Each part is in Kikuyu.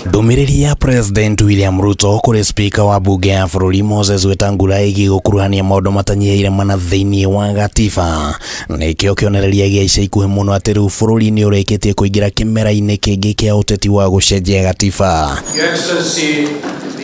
Ndũmĩrĩri ya President William Ruto kũrĩ Spika wa mbunge ya bũrũri Moses Wetangula ĩgiĩ gũkuruhania maũndũ matanyihĩire mana thĩinĩ wa gatiba nĩkĩo kĩonereria gĩa ica ikuhĩ mũno atĩ rĩu bũrũri nĩ ũrĩkĩtie kũingĩra kĩmera-inĩ kĩngĩ kĩa ũteti wa gũcenjia gatiba. Your Excellency,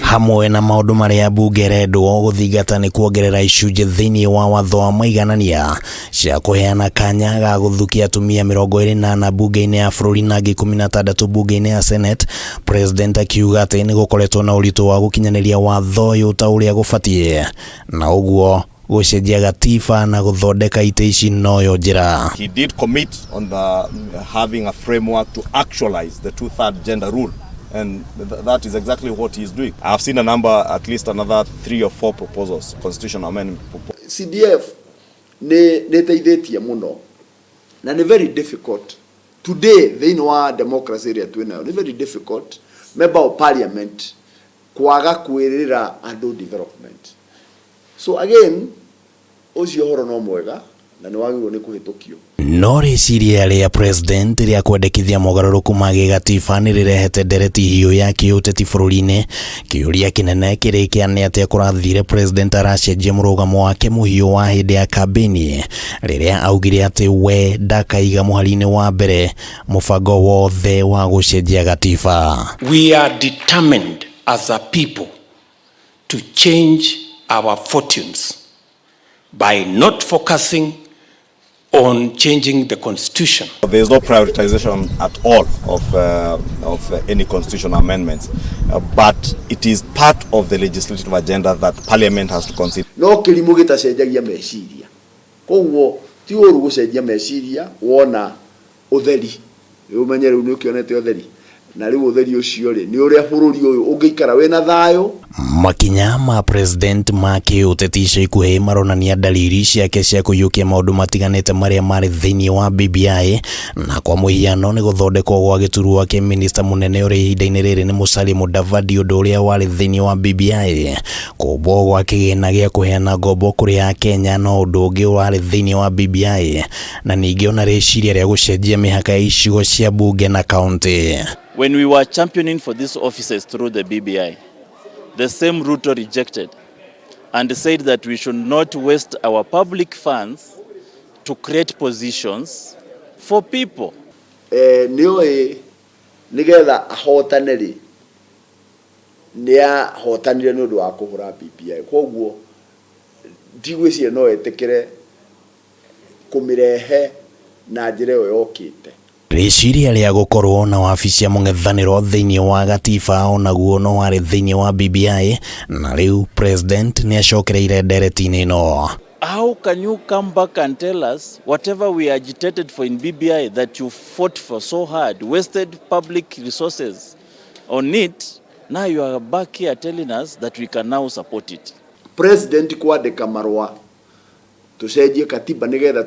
Hamwe na maũndũ marĩa mbunge ĩrendwo gũthingata nĩ kuongerera icunjĩ thĩinĩ wa watho wa maiganania cia kũheana kanya ga gũthukia atumia 24 mbunge-inĩ ya bũrũri na angĩ 16 mbunge-inĩ ya Senate, President akiuga atĩ nĩ gũkoretwo na ũritũ wa gũkinyanĩria watho ũyũ ta ũrĩa gũbatiĩ na ũguo gũcenjia gatiba na gũthondeka itĩ ici noyo njĩra. He did commit on the having a framework to actualize the two-third gender rule. And that is exactly what he is doing. I've seen a number, at least another three or four proposals, constitutional amendment proposals. CDF nĩ ĩteithĩtie mũno na nĩ very difficult today thĩinĩ wa democracy ĩrĩa twĩ nayo, nĩ very difficult member of parliament kwaga kwĩrĩra andũ development. So again, ũcio ũhoro no mwega na nĩ wagĩrĩirwo nĩ kũhĩtũkio. No rĩciria rĩa President rĩa kwendekithia mogarũrũku ma gĩgatiba nĩ rĩrehete ndereti hiũ ya kĩũteti bũrũri-inĩ. Kĩũria kĩnene kĩrĩ kĩa nĩ atĩa kũrathire President aracenjia mũrũgamo wake mũhiũ wa hĩndĩ ya kambĩini rĩrĩa augire atĩ we ndakaiga mũhari-inĩ wa mbere mũbango wothe wa gũcenjia gatiba. We are determined as a people to change our fortunes by not focusing on changing the constitution. There is no prioritization at all of any constitutional amendments, but it is part of the legislative agenda that Parliament has to consider. No kĩrimũ gĩtacenjagia meciria, koguo ti ũru gũcenjia meciria wona ũtheri. Ũmenye rĩu nĩ ũkĩonete ũtheri, na rĩu ũtheri ũcio rĩ, nĩ ũrĩa bũrũri ũyũ ũngĩikara wĩna thayũ. Makinya ma President ma kĩũteti ica ikuhĩ maronania dalili ciake cia kũiyũkia maũndũ matiganĩte marĩa marĩ thĩinĩ wa BBI, na kwa mũhiano nĩ gũthondekwo gwa gĩturwa kĩa minista mũnene ũrĩa ihinda-inĩ rĩrĩ nĩ Musalia Mudavadi, ũndũ ũrĩa warĩ thĩinĩ wa BBI, kũmbwo gwa kĩgĩna gĩa kũheana ngombo kũrĩ Akenya no ũndũ ũngĩ warĩ thĩinĩ wa BBI, na ningĩ ona rĩciria rĩa gũcenjia mĩhaka ya icigo cia bunge na kaunti. When we were championing for these offices through the BBI, the same Ruto rejected and said that we should not waste our public funds to create positions for people. Nĩ oĩ nĩgetha ahotane rĩ, nĩ ahotanire nĩ ũndũ wa kũhũra BBI, koguo ndigwĩciria no etĩkĩre kũmĩrehe na njĩra ĩyo yokĩte. Rĩciria rĩa gũkorwo na wabici ya mũng'ethanĩro thĩinĩ wa gatiba onaguo no warĩ thĩinĩ wa BBI, na rĩu President nĩ acokereire ndereti-inĩ ĩno. How can you come back and tell us whatever we agitated for in BBI that you fought for so hard, wasted public resources on it, now you are back here telling us that we can now support it? President kwandĩka marũa tũcenjie katiba nĩgetha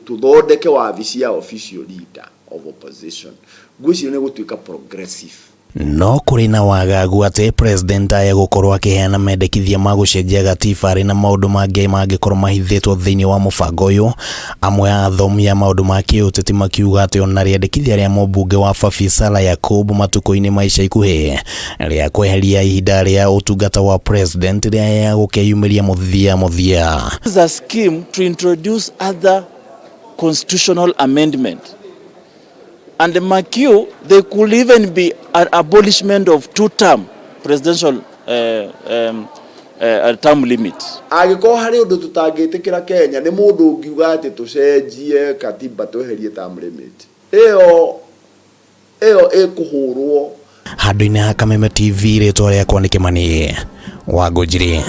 tũthondeke wabici ya official leader of opposition, ngwĩciria nĩ gũtuĩka progressive. No kũrĩ na wagagu atĩ President aya gũkorwo akĩheana mendekithia ma gũcenjia gatiba arĩ na maũndũ mangĩ mangĩkorwo mahithĩtwo thĩinĩ wa mũbango ũyũ. Amwe a athomi a maũndũ ma kĩũteti makiuga atĩ ona rĩendekithia rĩa mũmbunge wa Fafi Salah Yakub matukũ-inĩ ma ica ikuhĩ rĩa kweheria ihinda rĩa ũtungata wa President rĩa gũkĩyumĩria mũthia mũthia. This is a scheme to introduce other constitutional amendment. And mark you, there could even be an abolishment of two-term presidential term limit. Angĩkorwo harĩ ũndũ tũtangĩtĩkĩra Kenya, nĩ mũndũ ũngiuga atĩ tũcenjie katiba tweherie term limit, ĩyo ĩkũhũrwo. Handũ-inĩ ha Kameme TV, rĩtwa rĩakwa nĩ Kĩmani wa Ngũnjiri.